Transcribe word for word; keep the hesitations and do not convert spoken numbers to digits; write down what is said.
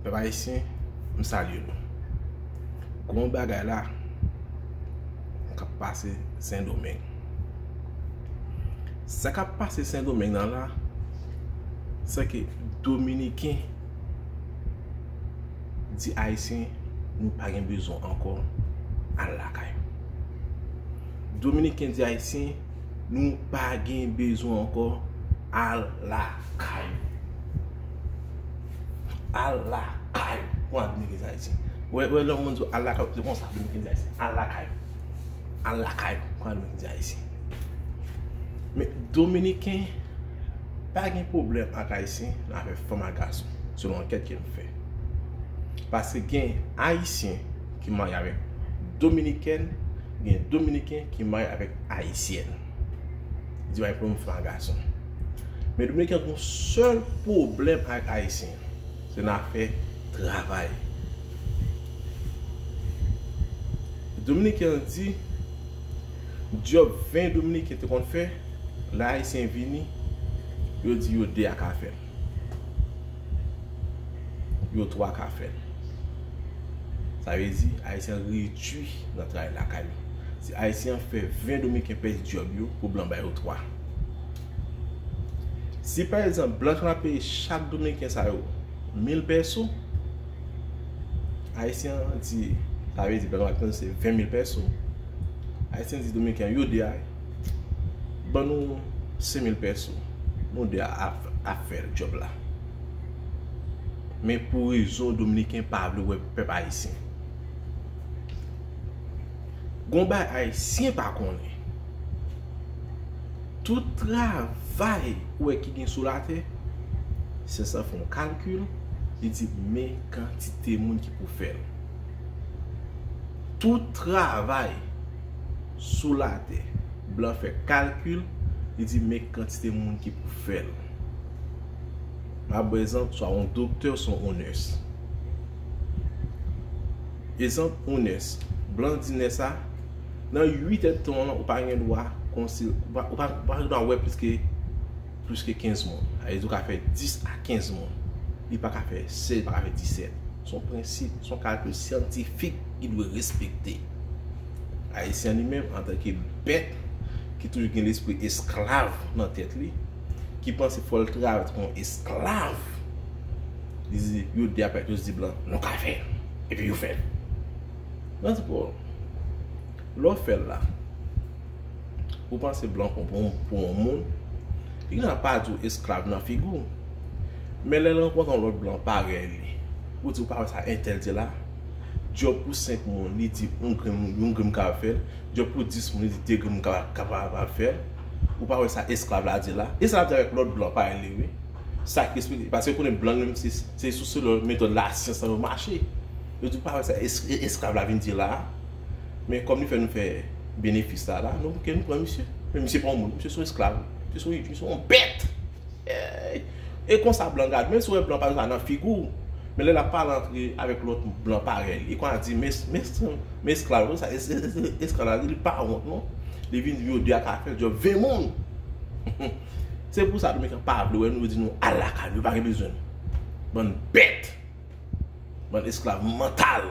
Pèp ayisyen, m salye nou. Gon bagay la k ap pase Sendomeng. Sa k ap pase Sendomeng nan la, se ke Dominiken di Ayisyen, nou pa gen bezwen ankò, al lakay. Dominiken di Ayisyen, nou pa gen bezwen ankò, al lakay. Al lakay. Konsa Dominiken di Ayisyen. Wè, wè, lè moun di al lakay, se konsa Dominiken di Ayisyen. Al lakay. Al lakay. Konsa Dominiken di Ayisyen. Men Dominiken pa gen pwoblèm ak Ayisyen nan afè fanm ak gason, selon ankèt ke m fè. Paske gen Ayisyen ki marye avèk Dominikèn, gen Dominiken ki marye avèk Ayisyèn. Di pa gen pwoblèm fanm ak gason. Men Dominiken gen yon sèl pwoblèm ak Ayisyen. Se nan afè travay. Dominiken an di, djòb ven Dominiken te konn fè, lè Ayisyen vini, yo di yo de a ka fè l. Yo twa ka fè l. Sa vle di, Ayisyen an redui nan travay lakay yo. Si Ayisyen an fè ven Dominiken pèdi djòb yo, pou blan ba yo twa. Si pa egzanp, blan t ap peye chak Dominiken sa yo mil pèso, Ayisyen an di, sa vle di, blan t ap peye se ven mil pèso. Ayisyen di Dominiken yo de a, ban nou senk mil pèso. Nou de a ap, ap fè djòb la. Men pou rezon Dominiken pa vle wè pèp ayisyen. Gon bagay Ayisyen pa konnen. Tout travay ou wè ki gen sou latè, syans lan fè yon kalkil, li di men kantite moun ki pou fè l. Tout travay sou latè, blan fè kalkil, li di men kantite moun ki pou fè l. M ap ba w egzanp, swa yon doktè, swa yon nès. Egzanp, yon nès. Blan di nès la, nan uit èdtan w lan, ou pa gen dwa konsil-, ou pa, ou pa, ou pa gen dwa wè plis ke, plis ke kenz moun. Sa vle di ou ka fè dis a kenz moun. Li pa ka fè sèz, li pa ka fè disèt. Se yon prensip, se yon kalkil syantifik ki dwe respekte. Ayisyen li menm, antanke bèt ki toujou gen lespri esklav nan tèt li, ki panse fò l travay tankou yon esklav, li di, yo de a pèt, yo di blan, nou ka fè l. Epi yo fè l. Mwen di, bon, lè w fè l la, ou panse blan pran pou, pou yon moun, li gentan pa di w esklav nan figi w. Men lè l rankontre yon lòt blan parèy li, ou di ou pa wè sa entèl di la, djòb pou senk moun, li di yon grenn, yon grenn moun kapab fè l, djòb pou dis moun, li di de grenn moun kapab, kapab fè l. Ou pa wè sa esklav la di la. Esklav di avèk lòt blan parèy li, wi. Sa ki esplike, paske konnen blan menm se, se sou selon metòd lasyans lan yo mache. Yo di ou pa wè sa es-, esklav la vin di la. Men kòm li fè nou fè benefis la, la, nou, ke nou pran misye. Men misye pa yon moun, misye se yon esklav. Misye se yon, misye se yon bèt. Ey! E konsa blan gade, menm si w wè blan pa di sa nan figi w, men lè l ap pale antre avèk lòt blan parèy li, e konsa di, men, men, men esklav la, sa, es-, es-, es-, esklav la, li pa wont non. Li vin di yo de a ka fè djòb ven moun. Se pou sa Dominiken pa vle wè nou, yo di nou al lakay, yo pa gen bezwen nou. Bann bèt! Bann esklav mantal.